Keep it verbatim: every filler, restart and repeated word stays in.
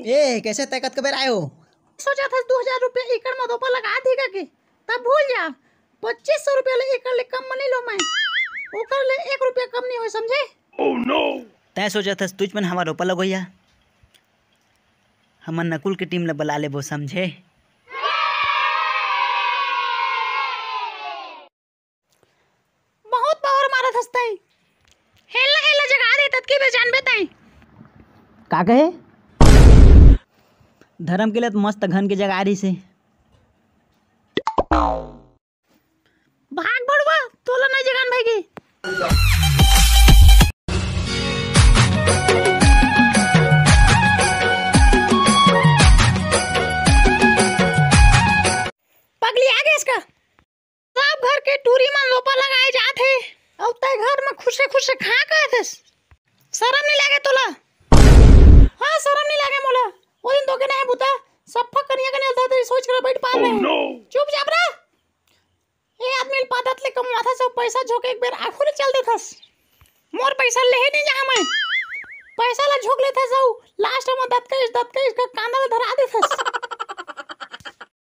ए, कैसे तय कतका बेर आयो? सोचा था दू हजार रुपया एकड़ में रोपा लगा देगा के, तब भूल जा। पच्चीस सौ रुपया ले एकड़ ले कम में नहीं लो मैं, ओकर ले एक रुपया कम नहीं हो, समझे? तय सोचा था तुझ मन हमार रोपा लगोया, हमन नकुल के टीम ला बला लेबो, समझे? बहुत पावर मारत हस तई। हेलना हेलना जगा दे ततकी बे जानबे तई। का कहे? धर्म के लिए तो मस्त घन के जगा रही से। भाग भड़वा, तोला नहीं जगान भाई की। पगली आ गए इसका। सब घर के टूरी मन लोपा लगाए जात हे, अउ तय घर में खुशे खुशे खा कहत हस। शरम नहीं लागे तोला? हाँ, शरम नहीं लागे मोला। वो दिन तो के नहीं बुता, सप्पा कनिया कनिया धर दे, सोच कर बैठ पा रहे। चुपचाप रह। ए आदमी ल पादत ले कमवाथा से पैसा झोंके एक बेर आखू ले चल देथस। मोर पैसा लेहे नहीं जहाँ मैं। पैसा ला झोंक लेथस अउ लास्ट में दतकइस दतकइस का कांदा ला धरा देथस।